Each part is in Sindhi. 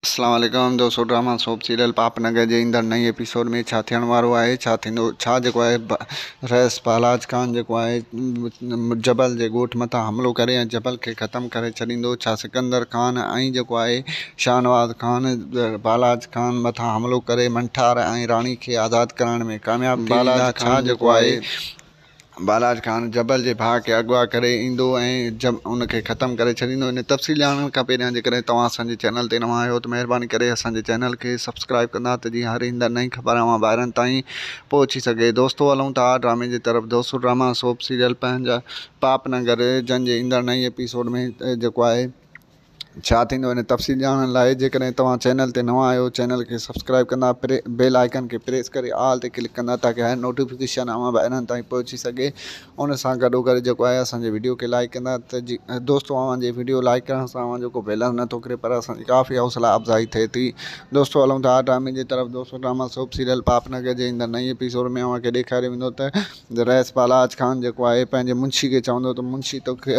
اسلام عليڪم دوستو ڊراما سوپ سيريل پاپ نگر جي ايندڙ نئين ايپيسوڊ ۾ ڇا ٿيڻ وارو آهي ڇا ٿيندو ڇا جيڪو آهي رئيس بالاچ خان جيڪو آهي جبل جي ڳوٺ مٿان حملو ڪري ۽ جبل کي ختم ڪري ڇڏيندو ڇا سڪندر خان ۽ جيڪو آهي شاهنواز خان بالاچ خان مٿان حملو ڪري منٺار ۽ راڻي کي آزاد ڪرائڻ ۾ ڪامياب ٿي ويندا ڇا جيڪو آهي بالاچ خان جبل جي ڀاء کي اغوا ڪري ايندو ۽ ان کي ختم ڪري ڇڏيندو. ان تفصيل ڄاڻڻ کان پهريان جيڪڏهن توهان اسان جي چينل تي نوان آهيو ته مهرباني ڪري اسان جي چينل کي سبسڪرائب ڪندا ته جيئن هر ايندڙ نئين خبر اوهان ڀائرن تائين پهچي سگهي. دوستو هلون ٿا ڊرامي جي طرف دوستو ڊراما سوپ سيريل پنهنجا پاپ نه گهر جن جي ايندڙ نئين ايپيسوڊ ۾ جيڪو آهي ڇا ٿيندو ان تفصيل ڄاڻڻ لاء جيڪڏهن توهان چينل تي نوان آهيو چينل کي سبسڪرائب ڪندا بيل آئيڪن کي پريس ڪري آل تي ڪلڪ ڪندا تاڪه هر نوٽيفڪيشن اوهان ڀائرن تائين پهچي سگهي ان سان گڏو گڏ جيڪو آهي اسان جي وڊيو کي لائڪ ڪندا ته جي دوستو اوهان جي وڊيو لائڪ ڪرڻ سان اوهان جو ڪو بيلنس نٿو ڪري پر اسان جي ڪافي حوصلا افزائي ٿئي ٿي دوستو هلون ٿا ڊرامي جي طرف دوستو ڊراما سوپ سيريل پاپ نگر جي ايندڙ نئين ايپيسوڊ ۾ اوهان کي ڏيکاريو ويندو ته رئيس بالاچ خان جيڪو آهي پنهنجي منشي کي چوندو ته منشي توکي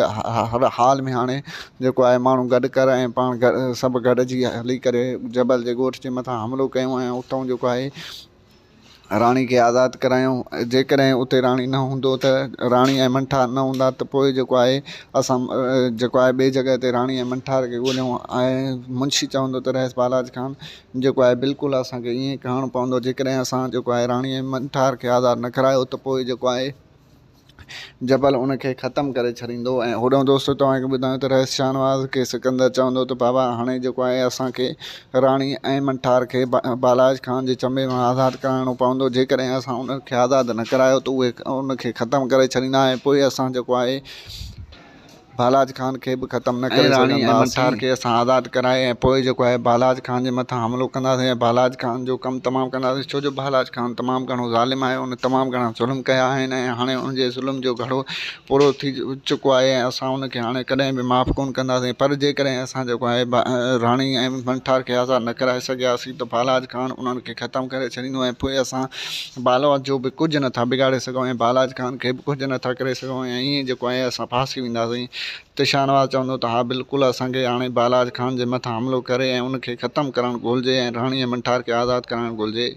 هر حال ۾ هاڻي جيڪو آهي ماڻهو گڏ ڪر ۽ پاڻ سڀ گڏجي هلي ڪري جبل جي ڳوٺ جي مٿان حملو ڪيون ۽ اتان جيڪو آهي راڻي کي آزاد ڪرايون جيڪڏهن اتي راڻي نه هوندو ته راڻي ۽ منٺار نه هوندا ته پوء جيڪو آهي اسان جيڪو آهي ٻئي جڳهه تي راڻي ۽ منٺار کي ڳوليون ۽ منشي چوندو ته رئيس بالاچ خان جيڪو آهي بلڪل اسان کي ائين ڪرڻو پوندو جيڪڏهن اسان جيڪو آهي راڻي ۽ منٺار کي آزاد نه ڪرايو ته پوء جيڪو آهي جبل ان کي ختم ڪري ڇڏيندو ۽ هوڏانهن دوستو توهان کي ٻڌايو ته رئيس شاهنواز کي سڪندر چوندو ته بابا هاڻي جيڪو آهي اسان کي راڻي ۽ منٺار کي بالاچ خان جي چنبي مان آزاد ڪرائڻو پوندو جيڪڏهن اسان ان کي آزاد نه ڪرايو ته اهي ان کي ختم ڪري ڇڏيندا ۽ پوء اسان جيڪو آهي بالاچ خان کي به ختم نه ڪري راڻي ۽ منٺار کي اسان آزاد ڪرائي ۽ پوء جيڪو آهي بالاچ خان جي مٿان حملو ڪنداسين ۽ بالاچ خان جو ڪم تمام ڪنداسين ڇو جو بالاچ خان تمام گهڻو ظالم آهي ان تمام گهڻا ظلم ڪيا آهن ۽ هاڻي ان جي ظلم جو گهڙو پورو ٿي چڪو آهي ۽ اسان ان کي هاڻي ڪڏهن به معاف ڪونه ڪنداسين پر جيڪڏهن اسان جيڪو آهي راڻي ۽ منٺار کي آزاد نه ڪرائي سگهياسين ته بالاچ خان انهن کي ختم ڪري ڇڏيندو ۽ پوء اسان بالاچ جو به ڪجهه نٿا بگاڙي سگهون ۽ بالاچ خان کي به ڪجهه نٿا ڪري سگهون ۽ ائين جيڪو آهي اسان ڦاسي وينداسين ته شاهنواز چوندو ته ها بلڪل اسان کي هاڻي بالاچ خان جي مٿان حملو ڪري ۽ ان کي ختم ڪرڻ گهرجي ۽ راڻي ۽ منٺار کي آزاد ڪرائڻ گهرجي.